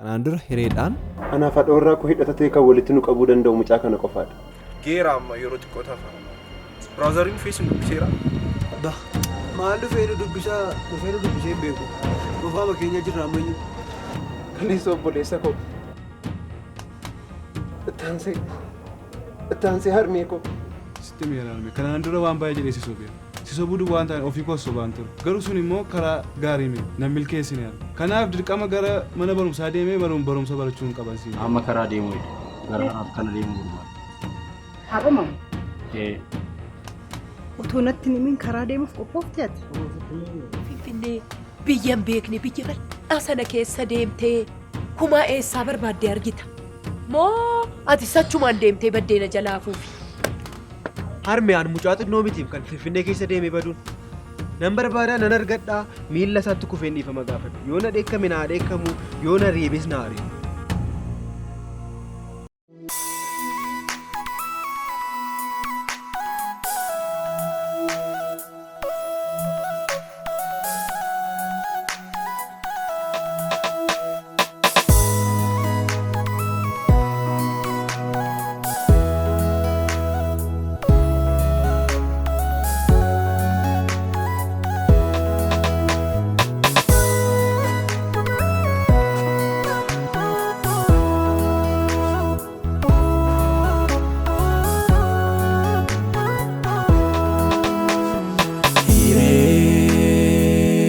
Kanaan dura hireedhaan. Anaaf haadha warraa koo hidhata ta'e kan walitti nu qabuu danda'u mucaa kana qofaadha. Geera amma yeroo xiqqoo tafa. Biraazariin dhufee isin dubbiseera. Ba maal dhufee nu dubbisaa dhufee nu dubbisee hin beeku. Qofaama keenya jirra ammayyuu. Kaleessa obboleessa koo. Ittaansee ittaansee harmee koo. Sitti himeera harmee. Kanaan dura waan baay'ee jedhee si sobeera. Si sobuu duwwaa hin taane ofii koos sobaan ture. Garuu sun immoo karaa gaarii miti. Nan milkeessine harme. Kanaaf dirqama gara mana barumsaa deemee barumsa barachuu hin qaban siin jedhe. Amma karaa deemuu hidha. Gara kanaaf kana deemuu barbaada. Haadhuma Ee. otoo natti hin himin karaa deemuuf qophoofte ati? Finfinnee biyya hin beekne biyya bal'aa sana keessa deemtee kumaa eessaa barbaaddee argita? Moo ati sachumaan deemtee baddeena jalaa hafuufi? Harme an mucaa xinnoo mitiim kan Finfinnee keessa deemee baduun. Nan barbaadaa nan argadhaa miilla isaatti kufeen dhiifama gaafadha. Yoo na dheekkame na haa dheekkamu yoo na reebes na haa reebu.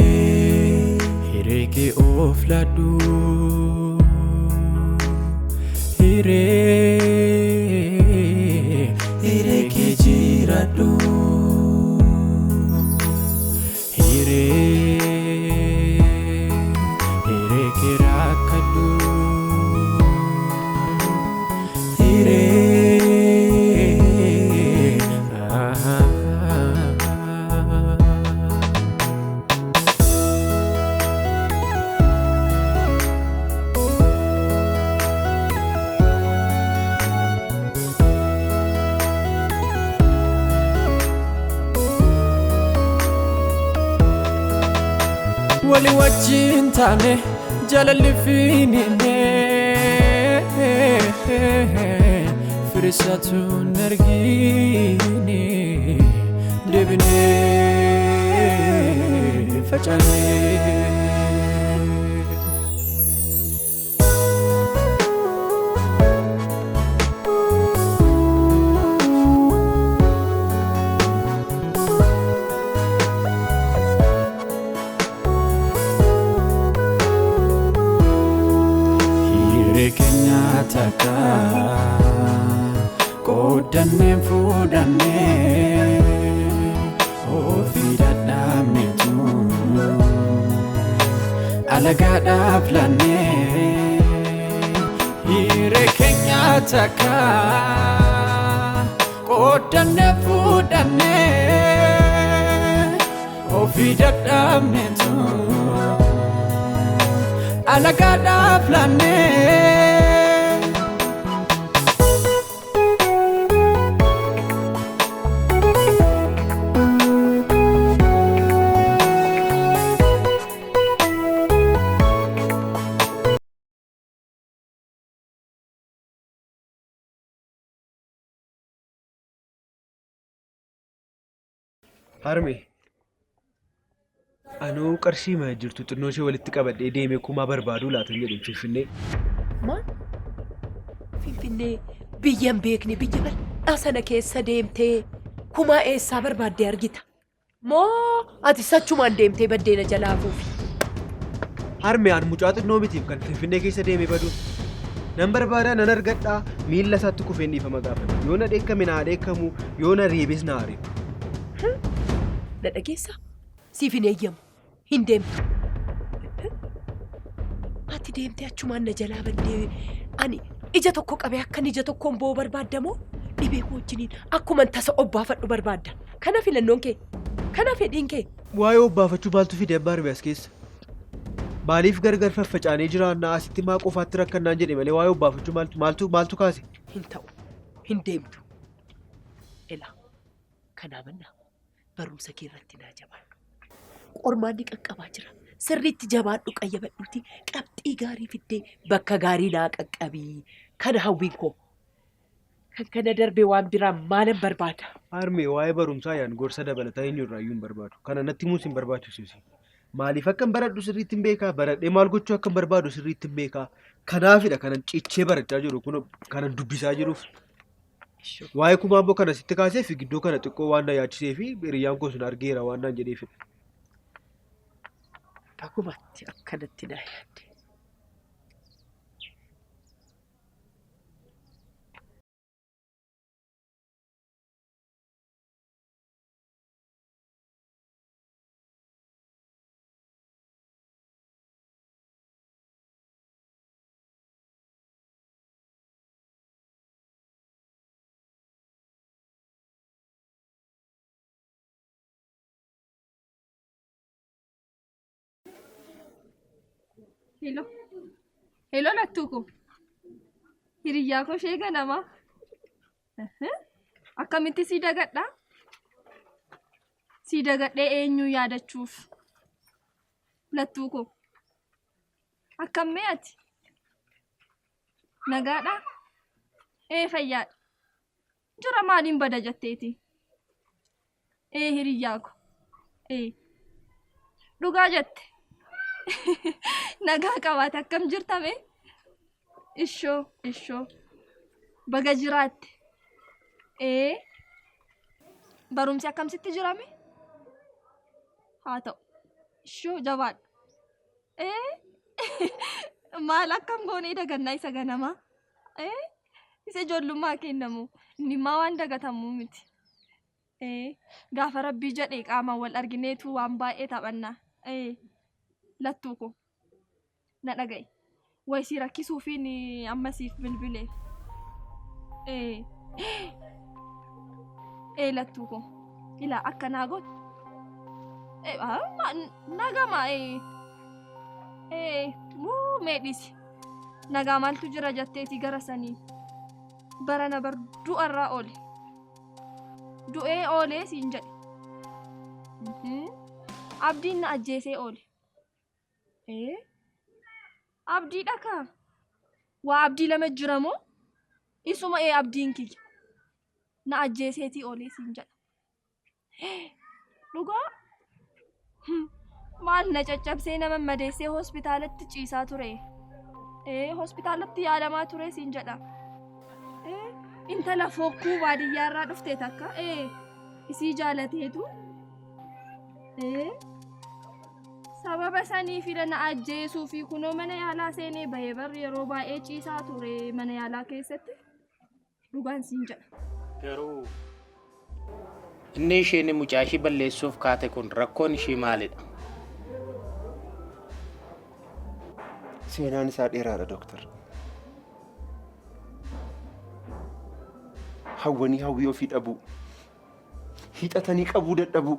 Hiree hiree kee of laadhu hiree hiree kee jiraadhu hiree hiree kee rakkadhu hiree ah. Wali wajjin taane jaalalli fiinine firisatu hin argine deebinee facaane. Hiree keenya takka qooddannee fuudhannee ofii dadhabneetu alagaadhaaf laannee. Hiree keenya takka qooddannee fuudhannee ofii dadhabneetu alagaadhaaf laannee. Harme anoo qarshii ma jirtu xinnoo ishee walitti qabadhee deemee kumaa barbaaduu laatan jedhe Finfinnee. Maal? Finfinnee biyya hin beekne biyya bal'aa sana keessa deemtee kumaa eessaa barbaaddee argita? Moo ati sachumaan deemtee baddeena jalaa hafuufi? Harme an mucaa xinnoo mitiim kan Finfinnee keessa deemee baduun. Nan barbaadaa nan argadhaa miilla isaatti kufeen dhiifama gaafadha. Yoo na dheekkame na haa dheekkamu yoo na reebes na haa reebu. Na dhageessaa? Siif hin eeyyamu. Hin deemtu. Ati deemtee achumaan na jalaa baddee ani ija tokko qabee akkan ija tokkoon boo'u barbaadda moo dhibee koo wajjiniin akkuman tasa obbaafadhu barbaadda? Kana filannoon kee? Kana fedhiin kee? Waa'ee obbaafachuu maaltu fide abbaa harme as keessa? Maaliif gargar faffacaanee jiraannaa asitti maa qofaatti rakkannaan jedhe malee waa'ee obbaafachuu maaltu maaltu maaltu kaase? Hin ta'u. Hin deemtu. Elaa kanaa mannaa barumsa kee irratti naa jabaadhu. Qormaanni qaqqabaa jira. Sirriitti jabaadhu qayyabadhuuti qabxii gaarii fiddee bakka gaarii naa qaqqabii. Kana hawwiin koo. Kan kana darbe waan biraa maalan barbaada? Harmee waa'ee barumsaa yaan gorsa dabalataa eenyurraa iyyuu hin barbaadu. Kana natti himuus hin barbaachisu. Maaliif akkan baradhu sirriitti hin beekaa? Baradhee maal gochuu akkan barbaadu sirriitti hin beekaa? Kanaafidha kanan cichee barachaa jiru kun kanan dubbisaa jiruuf. Waa'ee kumaa immoo kana sitti kaasee fi gidduu kana xiqqoo waan na yaachisee fi hiriyyaan koo sun argeera waan naan jedheefidha. Bagumatti akkanatti naa yaadde. Hello. Hello lattuu koo. Hiriyyaa koo ishee ganamaa. Akkamitti sii dagadhaa? Sii dagadhee eenyuu yaadachuuf? Lattuu koo. Akkam mee ati? Nagaadhaa? Ee fayyaadha. Jira maaliin bada jetteeti? Ee hiriyyaa ko. Ee. Dhugaa jette. Nagaa qabaate akkam jirta mee? Ishoo ishoo. Baga jiraatte. Ee. Barumsi akkam sitti jira mee? Haa ta'u. Ishoo jabaadhu. Ee. Maal akkam goonee dagannaa isa ganamaa? Ee. Isa ijoollummaa kennamu. Inni immaa waan dagatamuu miti. Ee. Gaafa rabbii jedhe qaamaan wal argineetu waan baay'ee taphanna. Ee. Lattuu koo. Na dhaga'i. Way si rakkisuufiin amma siif bilbile. Ee. Ee lattuu koo. Ilaa akka naa gootu. Ee, nagama ee. Ee, wuu mee dhiisi. Nagaa maaltu jira jetteeti gara sanii. Barana bar du'arraa oole. Du'ee oolee siin jedhe. Abdiin na ajjeesee oole. Ee? Abdiidha kaa. Waa abdii lama jira moo? Isuma ee abdiin kiyya. Na ajjeeseetii oolee siin jedha. Dhugaa? Maal na caccabsee nama madeessee hospitaalatti ciisaa ture. Ee hospitaalatti yaalamaa ture siin jedha. Ee intala fokkuu baadiyyaarraa dhufte takka ee isii jaalateetu. Ee sababa saniifidha na ajjeesuu fi kunoo mana yaalaa seenee bahee bar yeroo baay'ee ciisaa ture mana yaalaa keessatti dhugaan siin jedha. Garuu inni isheen mucaa ishii balleessuuf kaate kun rakkoon ishii maalidha? Seenaan isaa dheeraadha dooktar. Hawwanii hawwii ofii dhabuu. Hiixatanii qabuu dadhabuu.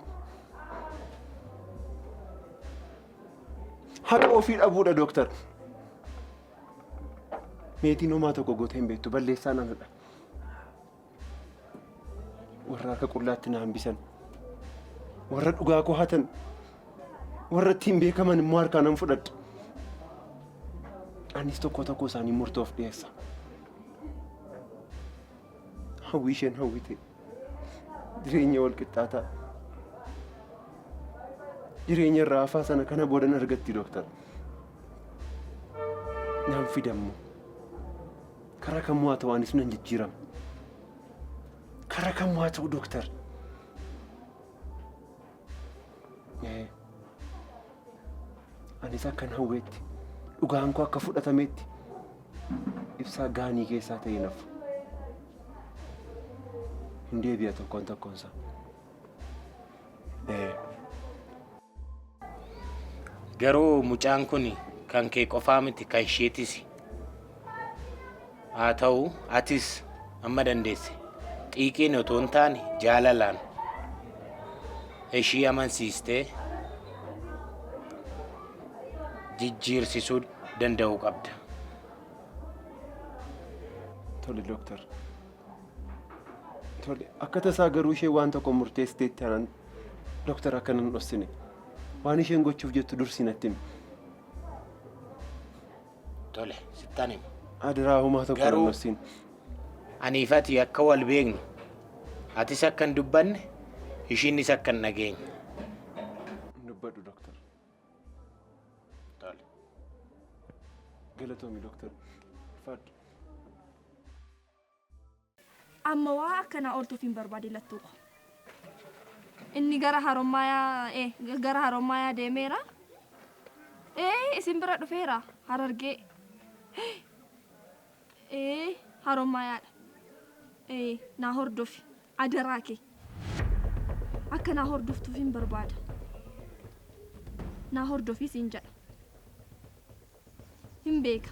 Haqa ofii dhabuudha dooktar. Meetiin homaa tokko gootee hin beektu balleessaan anadha. Warra harka qullaatti na hambisan. Warra dhugaa koo hatan. Warra ittiin beekaman immoo harkaa nan fudhadha. Anis tokko tokko isaanii murtoof dhiyeessa. Hawwii isheen hawwite jireenya wal qixxaataa jireenya irraa hafaa sana kana boodan argatti dooktar. Naan fidammoo karaa kamuu haa ta'u anis nan jijjiirama. Karaa kamuu haa ta'u dooktar. Anis akkan hawweetti dhugaan koo akka fudhatametti ibsaa gaanii keessaa ta'ee nafu. Hin deebi'a tokkoon tokkoonsaa. Garuu mucaan kun kan kee qofaa miti kan isheetis. Haa ta'u atis amma dandeesse xiiqiin otoo hin taane jaalalaan ishii amansiistee jijjiirsisuu danda'uu qabda. Tole dooktar. Tole akka tasaa garuu ishee waan tokko murteessiteetti taanaan dooktar akka nan dhossine. Waan isheen gochuuf jettu dursi natti himi. Tole, sittan hima. Adiraa homaa tokko Garuu- nan dhoksin. Aniif ati akka wal beeknu, atis akka hin dubbanne, ishiinis akka hin dhageenye. Hin dubbadhu doktar. Tole. Galatoomi doktar. Ulfaadhu. Amma waa akkanaa ooltuuf hin barbaade lattuu ko. Inni gara Haromaayaa eh, gara Haromaayaa deemeera. Ee isin bira dhufeera Harargee. Ee Haromaayaadha. Ee naa hordofi adaraa kee. Akka naa hordoftuuf hin barbaada. Naa hordofi siin jedha. Hin beeka.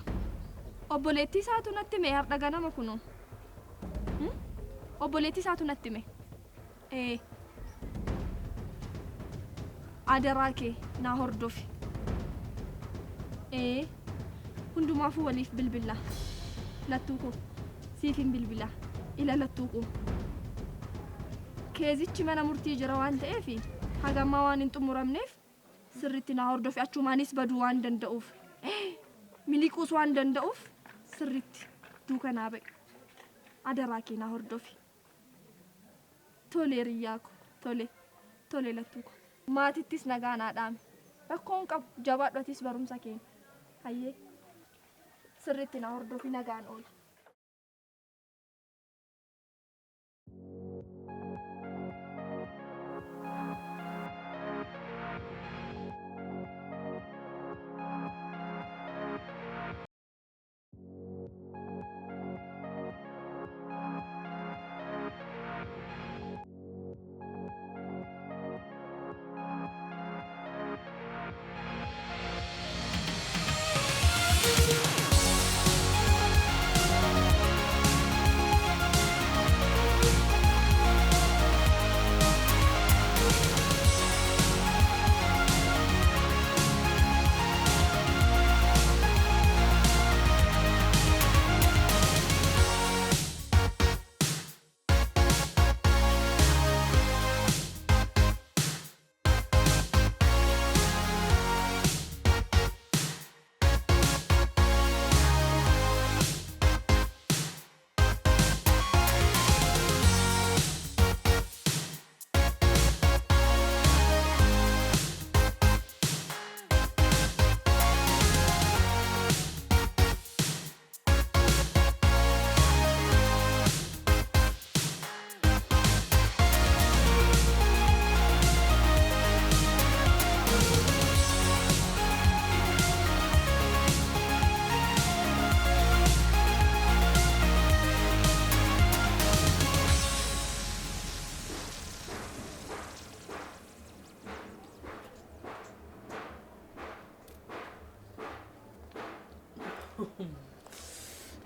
Obboleettii isaatu natti hime har'a ganama kunoo. Obboleettii isaatu natti hime. Ee. Adaraa kee naa hordofi. Ee. Hundumaafuu waliif bilbilla. Lattuu koo. Siifin bilbila. Ila lattuu koo. Keezichi mana murtii jira waan ta'eef haga ammaa waan hin xumuramneef sirriitti naa hordofi achumaanis baduu waan danda'uuf. Miliquus waan danda'uuf sirriitti duuka naa ba'i. Adaraa kee naa hordofi. Tole hiriyyaa ko. Tole. Tole Lattuu ko. Maatittis nagaa naa dhaami. Rakkoo hin qabu. Jabaadhu atis barumsa keen. Hayyee. Sirriitti naa hordofi nagaan ooli.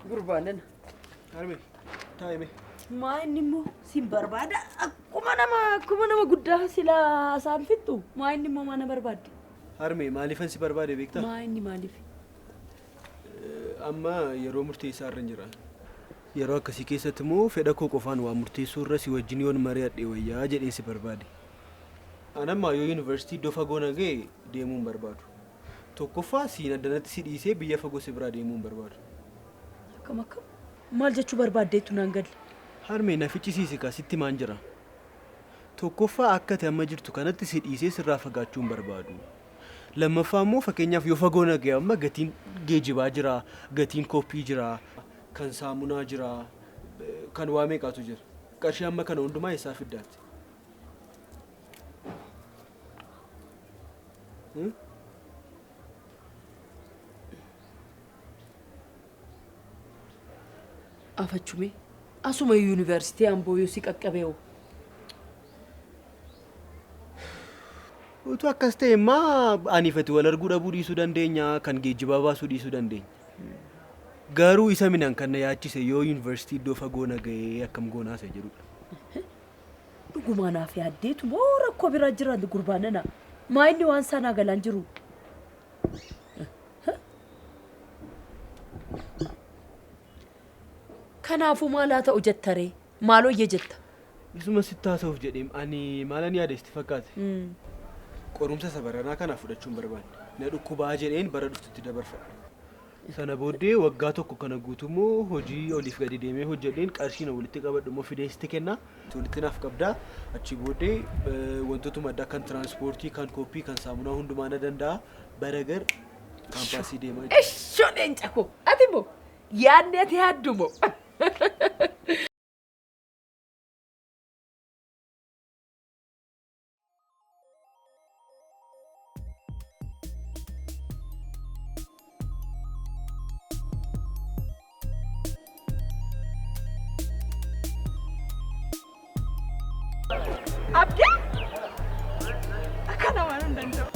Gurbaa nana. Harmee, taa'ime. Maa inni immoo sin barbaada akkuma nama akkuma nama guddaa silaa isaan fixxu maa inni immoo maana barbaadde? Harmee maaliifan si barbaade beektaa? Maa inni maaliif? Amma yeroo murteessaa irra jira. Yeroo akkasii keessatti immoo fedha koo qofaan waa murteessuu irra si wajjin yoon mari'adhe wayyaa jedheen si barbaade. An amma yoo yuunivarsiitii iddoo fagoo na ga'e deemuu hin barbaadu. Tokkoffaa siin addanatti si dhiisee biyya fagoo si biraa deemuu hin barbaadu. Akkam akkam? Maal jechuu barbaaddeettu naan galle? Harmee na ficcisiisi kaa sitti himaan jira. Tokkoffaa akka ati amma jirtu kanatti si dhiisee sirraa fagaachuu hin barbaadu. Lammaffaa immoo fakkeenyaaf yoo fagoo na ga'e amma gatiin geejibaa jira, gatiin kooppii jira, kan saamunaa jira, kan waa meeqaatu jira. Qarshii amma kana hundumaa eessaa fiddaati? Afachumee asuma yuunivarsiitii Amboo yoo si qaqqabe hoo? Utuu akkas ta'e immaa aniif ati wal arguu dhabuu dhiisuu dandeenya, kan geejjibaa baasuu dhiisuu dandeenya. Garuu isa minan kan na yaachise yoo yuunivarsiitii iddoo fagoo na ga'ee akkam goonaa isa jedhudha. Dhugumaa naaf yaaddeetu moo rakkoo biraa jira gurbaa nana? Maa inni waan isaa naa galaan jiru? Kanaafuu maal haa ta'u jetta ree? Maal hoyya jetta? Isuma sitti haasa'uuf jedheem ani maalan yaade sitti fakkaate? Qorumsa isa baranaa kana fudhachuu hin barbaanne. Na dhukkubaa jedheen bara dhuftutti dabarfadha. Sana booddee waggaa tokko kana guutummoo hojii oliif gadi deemee hojjedheen qarshii na walitti qabadhu immoo fidee sitti kenna. Walitti naaf qabdaa. Achi booddee wantootuma addaa kan tiraanspoortii, kan kooppii, kan saamunaa hundumaa na danda'a. Bara gar kaampaasii deemaa jechuudha. Ishoo leenca koo ati immoo yaadni ati yaaddu moo? Abdii? Akka namaan hin danda'u.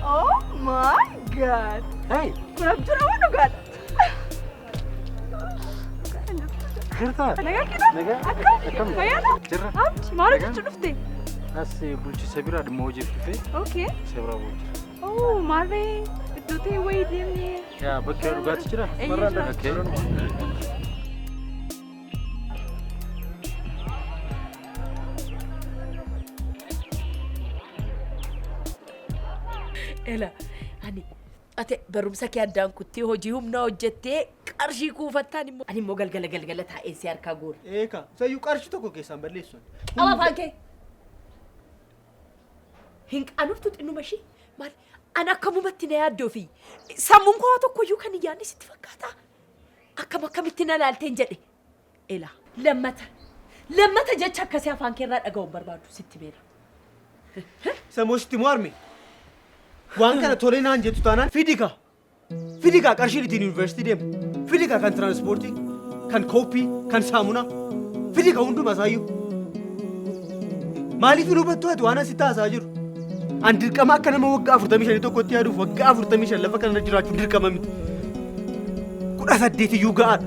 Oh my God. Hey! Kun abjuu nama dhugaadha. Jirtaa? Nagaa keetaa? Nagaa. Akkam? Akkam? Fayyaadha? Jirra. Abdi maal Nagaa. hojjechuu dhufte? As bulchiinsa biraa dhimma hojiif dhufee Okay. isa biraa bu'u jira. Oh maarree iddoo ta'e wayii deemnee. Yaa bakki dhugaatti jira? Eeyyee jira. Okay. Ela ani ati barumsa kee addaan kuttee hojii humnaa hojjettee qarshii kuufattaan immoo ani immoo galgala galgala taa'ee si harkaa guura. Eeka isayyuu qarshii tokko keessaan balleessu. Qaba afaan kee. Hin qaanoftu xinnuma ishii maal ani akkamumatti na yaaddoo fi sammuun koo waa tokkoyyuu kan hin yaadne sitti fakkaata. Akkam akkamitti na laalteen jedhe. Ela lammata lammata jecha akkasii afaan kee irraa dhaga'uun barbaadu sitti beera. Sammuu sitti moo harme? Waan kana tolee naan jettu taanaan fidi kaa. Fidi kaa qarshiin ittiin yuunivarsiitii deemu. Fidi kaa kan tiraanspoortii, kan kooppii, kan saamunaa. Fidi kaa hunduma isaayyuu. Maaliif hin hubattu ati waan asitti haasaa jiru? An dirqama akka nama waggaa 45 tokkotti yaaduuf waggaa 45 lafa kanarra jiraachuun dirqama miti. 18 iyyuu ga'aadha.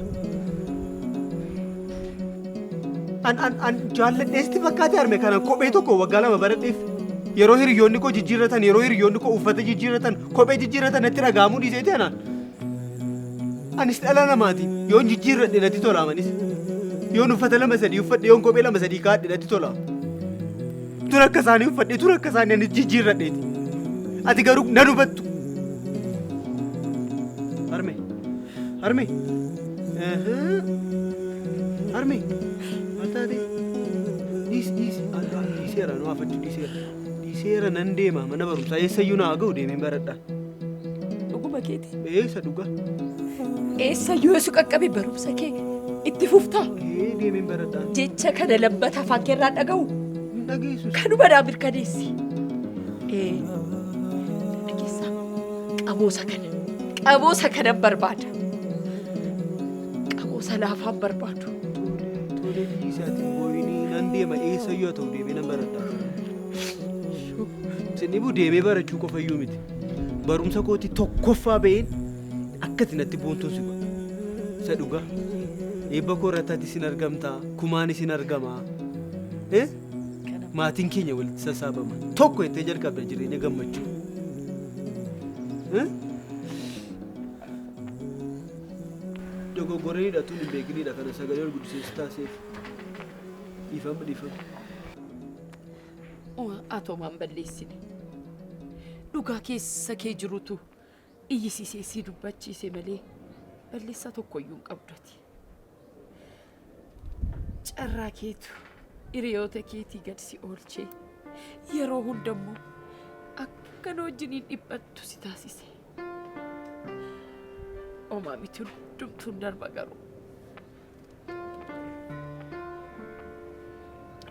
An an an jaalladhee sitti fakkaate harme kana kophee tokko waggaa lama baradheef. Yeroo hiriyoonni koo jijjiirratan, yeroo hiriyoonni koo uffata jijjiirratan, kophee jijjiirratan natti dhaga'amuu dhiiseeti anaan. Anis dhala namaati. Yoon jijjiirradhe natti tola amanis. Yoon uffata lama sadii uffadhe, yoon kophee lama sadii kaa'adhe natti tola. Tun akka isaanii uffadhe, tun akka isaanii anis jijjiirradheeti. Ati garuu nan hubattu. Harme, harme, harme, maal taate? Dhiisi, dhiisi, dhiiseera, nu hafachuu dhiiseera. Dhiiseera nan deema mana barumsaa eessayyuu naa ga'u deemeen baradha. Dhuguma keeti. Eessa dhugaa? Eessayyuu yoo si qaqqabe barumsa kee itti fuftaa? Ee deemeen baradha. Jecha kana lammata afaan kee irraa dhaga'u. Hin dhageessu. Kanuma naa mirkaneessi. Ee dhageessaa qaboosa kana qaboosa kanan barbaada. Qaboosa laafaan barbaadu. Tolee dhiisi ati hin boo'inii nan deema eessayyuu haa ta'u deemee nan baradha. Sin dhibu deemee barachuu qofayyuu miti. Barumsa kooti tokkoffaa ba'een akka ati natti boontuun si godha. Isa dhugaa. Eebba koo irratti ati sin argamta, kumaan isin argama. Eh? Maatiin keenya walitti sassaabama. Tokko jettee jalqabda jireenya gammachuu. Eh? Dogoggoraniidha tun hin beekiniidha kana sagalee ol guddisee si taasiseef. Dhiifama dhiifama. Atoomaan balleessine. Dhugaa keessa kee jirutu iyyisiisee si dubbachiise malee balleessaa tokkoyyuu hin qabdu ati. Carraa keetu hiriyoota keetii gad si oolchee yeroo hundammoo akka nu wajjiniin dhiphattu si taasise. Homaa miti hundumtuun darba garuu.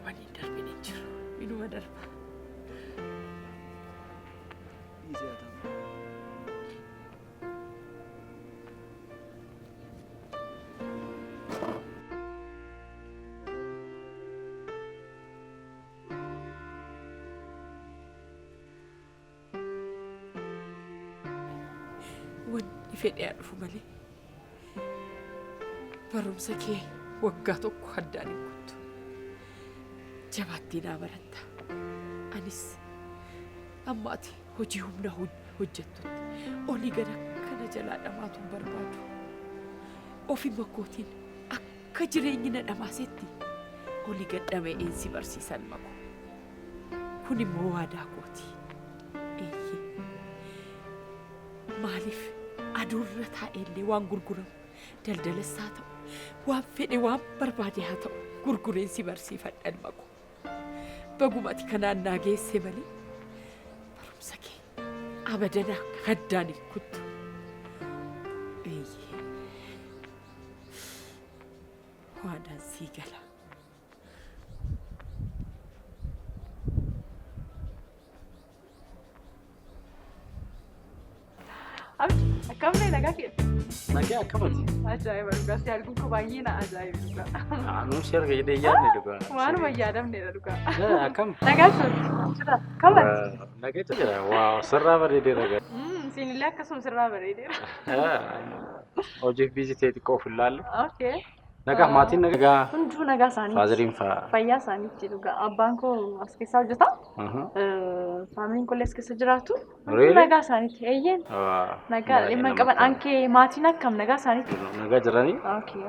Wanni hin darbine hin jiru. Inuma darba. Dhiisee haa ta'u. Wanni fedhe haa dhufu malee barumsa kee waggaa tokko addaan hin kuttu. Jabaattee naa baratta. Anis amma ati hojii humnaa hojjettutti olii gad akkana jalaa dhamaatu hin barbaadu. Ofuma kootiin akka jireenyi na dhamaasetti olii gad dhama'een si barsiisa ilma koo. Kun immoo waadaa kooti. Maaliif aduurra taa'ellee waan gurguramu daldalas haa ta'u waan fedhe waan barbaade haa ta'u gurgureen si barsiifadha ilma koo. Baguma ati kanaan naa geesse malee barumsa kee abadan akka addaan hin kuttu. Eeyyee. Waadaan sii gala. Abdi, akkam ta'e nagaa kee? Nagaa akkamati? Ajaa'iba dhugaa si arguun koo baay'ee na ajaa'iba dhugaa. Anuu si arga jedhee yaadne dhugaa. Waanuma hin yaadamnedha dhugaa. Akkam? Nagaa sun jira. Kamati? Nagaa jira. Waa sirraa bareedee ragaa. Siinillee akkasuma sirraa bareedeera. Hojiif biizii ta'e xiqqoo of ilaalle. Okay. Nagaa maatiin nagaa. Hunduu nagaa isaaniiti. Faaziriin fa'aa. Fayyaa isaaniitti dhugaa. Abbaan koo as keessaa hojjeta. Faamiliin kollee as keessa jiraatu. Hunduu Really? nagaa isaaniiti. Eeyyeen. Nagaa dhimma hin qaban. Ankee maatiin akkam nagaa isaaniiti? Nagaa jiranii. Okay.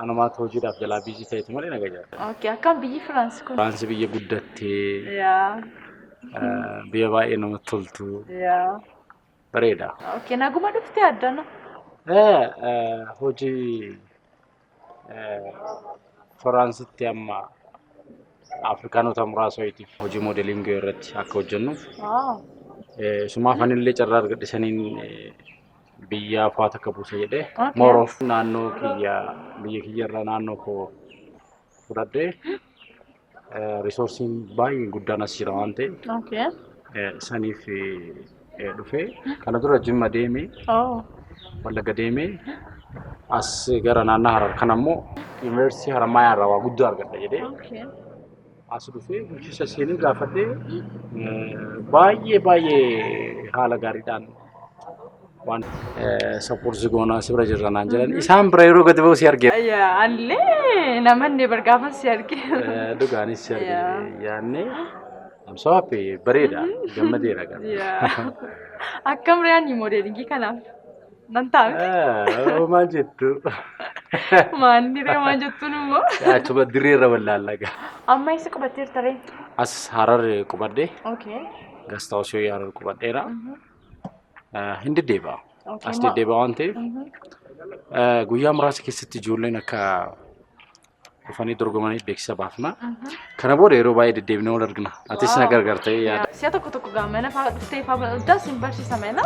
Anumaatu hojiidhaaf jalaa biizii ta'etu malee nagaa jira. Okay. Akkam biyyi Firaansi kun? Firaansi biyya guddattee Yaa. biyya baay'ee namatti toltu Yaa. bareeda. Okay. Naguma dhuftee addana? Hojii Firaansitti amma Afrikaanota muraasa wayiitiif hojii moodelingii irratti akka hojjennuuf Wow. Sumaaf anillee carraa argadhe saniin biyya fa'aa takka buusa jedhee Okay. more of naannoo kiyya biyya kiyya irraa naannoo koo fudhadhee riisoorsiin baay'ee guddaan as jira waan ta'eef Okay. saniif dhufee kana dura Jimma deemee Oh. Wallagga deemee as gara naannaa Harar kana immoo yuunivarsiitii Haramaayaa irraa waa guddaa argadha jedhee Okay. as dhufee bulchiinsa seenee gaafadhee baay'ee baay'ee haala gaariidhaan waan sappoortii goonaa si bira jirra naan jedhan isaan bira yeroo gadi ba'u si arge. Yaa anillee namanne bargaafan si arge. Dhugaanis si arge yaadne I'm so happy bareeda gammadeera gara. Yaa. Akkam re'aan moodeelingii kanaaf nan ta'a miti. Maal jettu? Maanni ree maal jettuun immoo. Achuma dirree irra wallaallaga. Amma eessa qubatteerta ree? As Harar qubadhee Okay. gastaawusii Harar qubadheera. Hin deddeebi'a. Okay, As deddeebi'a waan ta'eef guyyaa muraasa keessatti ijoolleen akka dhufanii dorgomanii beeksisa baafna. Kana booda yeroo baay'ee deddeebinee wal argina. Atis na gargaartee yaada. Si'a tokko tokko gaa mana fa'aa dhuftee fa'aa baddaa sin barsiisa mana.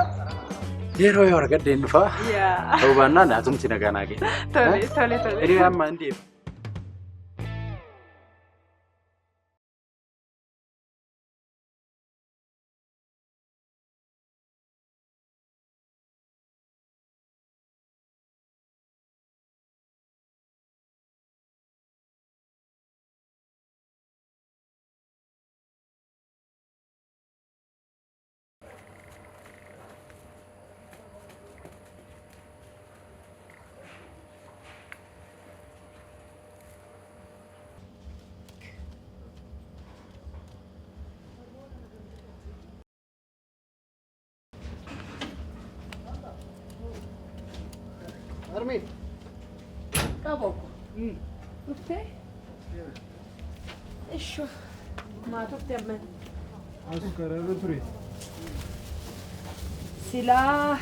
Yeroo yoo argadde hin dhufa. Yaa. Ta'uu baannaan atumti nagaa naa kenna. Tole tole tole. Hiriyaa amma hin deema. Harmee. Qabo ko. Dhuftee? Ishoo. Maa turte amma? As karaarra ture. Silaa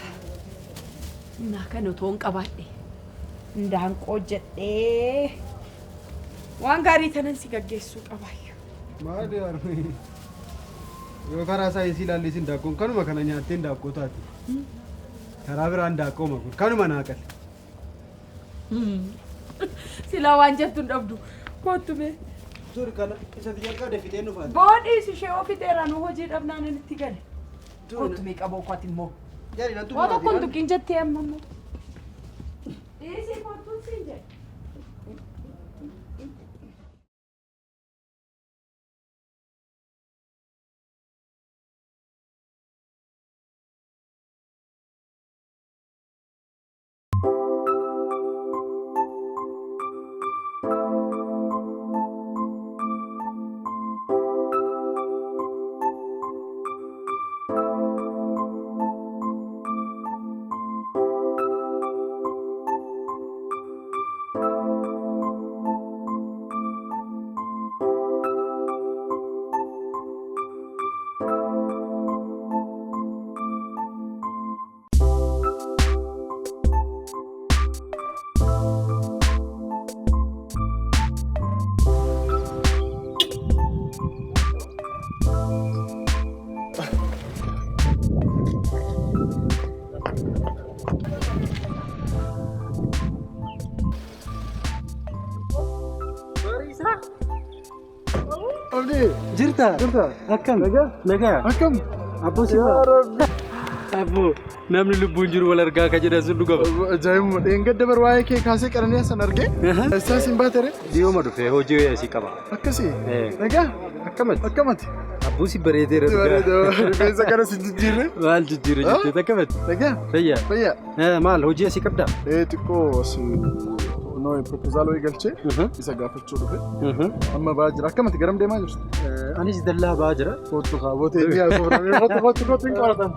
naa kan otoo hin qabaadhe indaanqoo jedhee waan gaarii tanan si gaggeessuu qabaayyu. Maali harmee? Yoo karaa saayinsii ilaalles indaanqoon kanuma kana nyaattee indaanqoo taati. Karaa biraa indaanqooma kun kanuma naa qale. Silaa waan jettu hin dhabdu. Kottu mee. Turi kana isa jalqabde fixeen dhufaati. Boodhiis ishee ofiteera nu hojii dhabnaan itti gale. Kottu mee qaboo kooti immoo. Jari nan Waa tokko hin tuqin jettee amma immoo. Dhiisii kottuun siin jedhe. Jirta? Jirta? Akkam? Nagaa? Nagaa? Akkam? Abboo si Abboo namni lubbuun jiru wal argaa ka jedhan sun dhugama. Ajaa'ibuma dheengadda bar waa'ee kee kaasee qananiyaa san argee. Eessaa siin baatere? Dhiyooma dhufee hojii asii qaba. Akkasii? Nagaa? Akkamati? Akkamati? Abboo si bareedeera dhugaa. Rifeensa kana si jijjiirre? Maal jijjiirre jettee akkamati? Nagaa? Fayyaa? Fayyaa. Maal hojii asii qabdaa? Xiqqoo asii noo proposaaloo eegalchee isa gaafachuu dhufe. Amma ba'aa jira. Akkamati garam deemaa jirtu? Anis dallaa ba'aa jira. Kottu kaabotee ni haasofname. Kottu kottu kottu hin qoratan.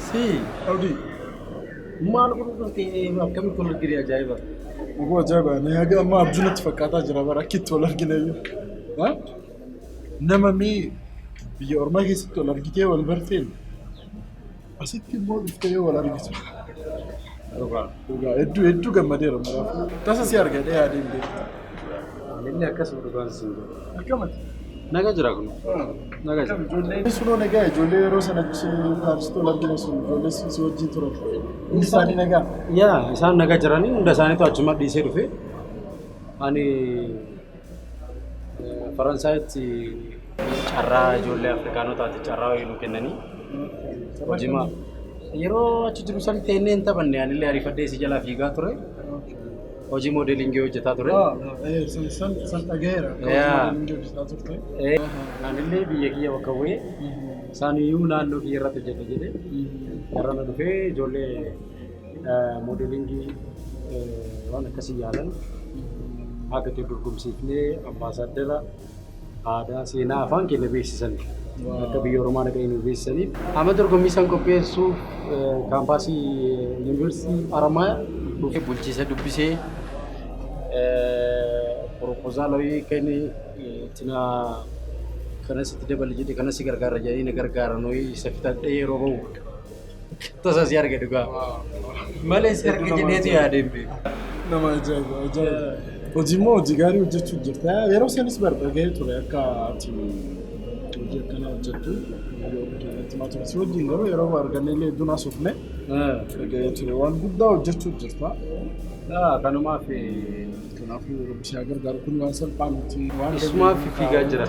Si. Abdii. Maal godhuu dhuftee akkamitti wal argine ajaa'iba. Oguu ajaa'iba. Ni haga amma abjuu natti fakkaataa jira bara akkitti wal argine iyyuu. Nama mii biyya ormaa keessatti wal argitee wal barteen asitti immoo dhuftee yoo wal argitu. Dhugaa. Dhugaa hedduu hedduu gammadeera maraafuu. Tasa si argadhee yaadeen beekta. Inni akkasuma dhugaan siin jedhu. Akkamati? Nagaa jira kun. Nagaa jira. Ijoolleen sunoo nagaa ijoollee yeroo sana paarisitti wal argine sun ijoollee si wajjin turan. Hundi isaanii nagaa. Yaa isaan nagaa jiranii hunda isaaniitu achuma dhiisee dhufe. Ani Faransaayitti carraa ijoollee Afrikaanotaati carraa wayii nu kennanii hojimaa. Yeroo achi jiru san teennee hin taphanne anillee ariifadhee si jalaa fiigaa ture. Hojii moodeelingii hojjetaa ture. San dhagaheera. Hojii hojjetaa turte. Anillee biyya kiyya bakka bu'ee isaaniyyuu naannoo kiyya irratti hojjeta jedhee garana dhufee ijoollee moodeelingii waan akkasii yaalan akka itti dorgomsiifnee ambaasaaddara aadaa seenaa afaan keenya beeksisan akka biyya Oromoo dhaqanii nu beeksisaniif. Amma dorgommii isaan qopheessuuf kaampaasii yuunivarsiitii Haramayaa dhufee bulchiisa dubbisee proposaaloo kenne itti kanas itti dabali jedhe kanas si gargaara jedhanii na gargaaran isa fitadhee yeroo bahu tasa si arge dhugaa. Malee si arge jedheetu yaadeen beeku. Nama ajaa'iba ajaa'iba. Hojii immoo hojii gaarii hojjechuu jirta. Yeroo sanis bar dhagahee ture akka ati hojii akkanaa hojjettu keenyatti maa ture. Si wajjin garuu yeroo arganne illee hedduun haasofne dhagahee ture. Waan guddaa hojjechuu jirta. Kanumaaf Kanaafuu Rabbi si haa gargaaru kun waan salphaa miti. Waan Isumaaf fiigaa jira.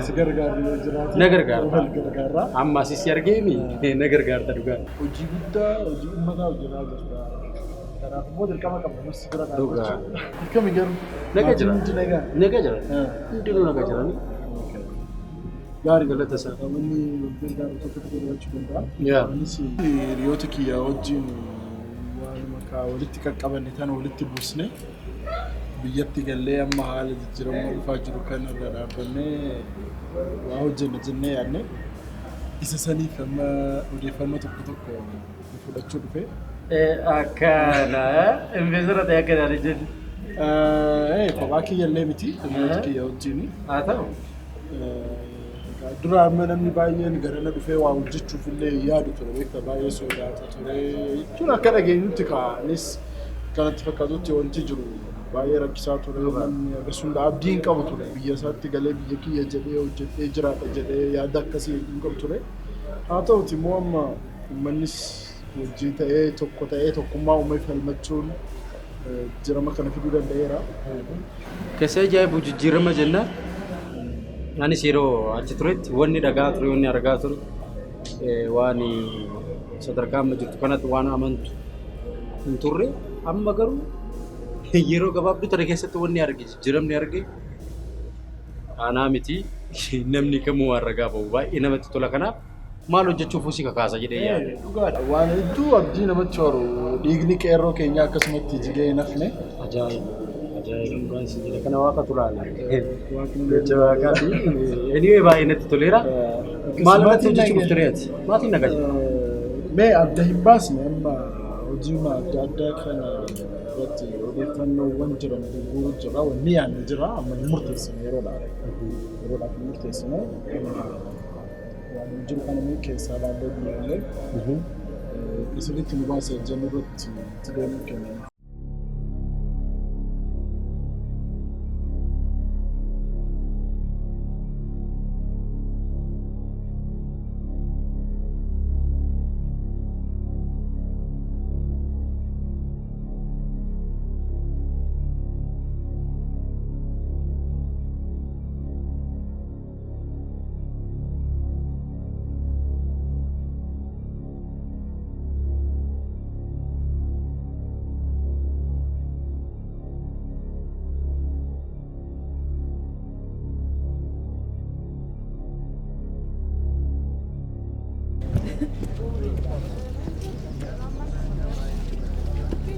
Si gargaaru yoo jiraate. Na gargaara. Wal gargaara. Amma asis si argeemi na gargaarta dhugaa. Hojii guddaa hojii uummataa hojjetaa jirta. Kanaaf immoo dirqama qabna nus si bira Dhugaa. dhaabbachuu. Akkami garuu? Nagaa jira. Maatiin hundi nagaa? Nagaa jira. Hundinuu nagaa jirani. Gaarii. Galata isaa. Namni wal gargaaru tokko tokko jiraachuu danda'a. Yaa. Anis hiriyoota kiyya wajjin waanuma kaa walitti qaqqabanne tana walitti buusne biyyatti gallee amma haala jijjiirama dhufaa jiru kanarra dhaabbannee waa hojjenna jennee yaadne isa saniif amma odeeffannoo tokko tokko fudhachuu dhufe. Akkana investora ta'e akka ilaalee jennu. Kophaa kiyya illee miti hiriyoota kiyya wajjin. Haa ta'u. Dura amma namni baay'een garana dhufee waa hojjechuuf illee yaadu ture beekta baay'ee sodaata ture jechuun akka dhageenyutti ka'anis kanatti fakkaatutti wanti jiru baay'ee rakkisaa ture namni akkasuma abdii hin qabu ture biyya isaatti galee biyya kiyya jedhee hojjedhee jiraadha jedhee yaada akkasii hin qabu ture. Haa ta'uti immoo amma uummannis wajjin ta'ee tokko ta'ee tokkummaa uumee falmachuun jijjiirama kana fiduu danda'eera. Keessaa ajaa'ibu jijjiirama jennaan Anis yeroo achi turetti wanni dhagaa ture, wanni argaa ture waan sadarkaa amma jirtu kanatti waan amantu hin turre. Amma garuu yeroo gabaabduu tana keessatti wanni arge, jijjiiramni arge aanaa miti, namni kamuu waan ragaa bahu baay'ee namatti tola. Kanaaf maal hojjechuuf si kakaasa jedhee yaada. Dhugaadha. Waan hedduu abdii namatti horu, dhiigni qeerroo keenyaa akkasumatti jigee hin hafne. Ajaa'iba! Ajaa'iba! Dhugaan si jedha kana waaqatu laala. Jecha waaqaati. Anyway, baay'ee natti toleera. Maal irratti hojjechuuf ture ati? Maatiin nagaa jira? Mee adda hin baasne, amma hojii adda addaa kana irratti odeeffannoowwan jiran gurguruu jira. Wanni yaadne jira, amma hin murteessine yeroodhaaf. Yeroodhaaf hin murteessine. Waan jiru kana mee keessaa ilaallee ilaallee isinitti nu baasa jennu irratti itti deemuu kenna.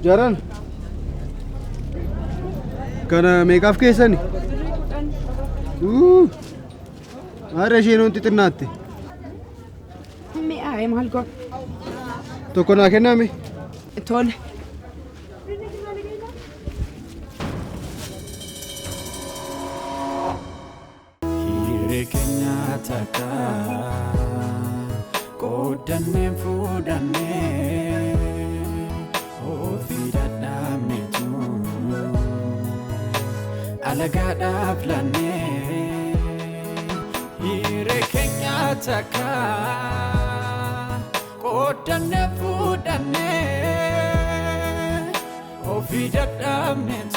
Jaran. Kana meeqaaf keessani? Haadha isheen wanti xinnaatte. Mi'aaye, maal godhu? Tokko naa kenname. Tole. Hiree keenya takka qooddannee fuudhannee ofii dadhabneetu alagaadhaaf laannee. Hiree keenya takka qooddannee fuudhannee ofii dadhabneetu.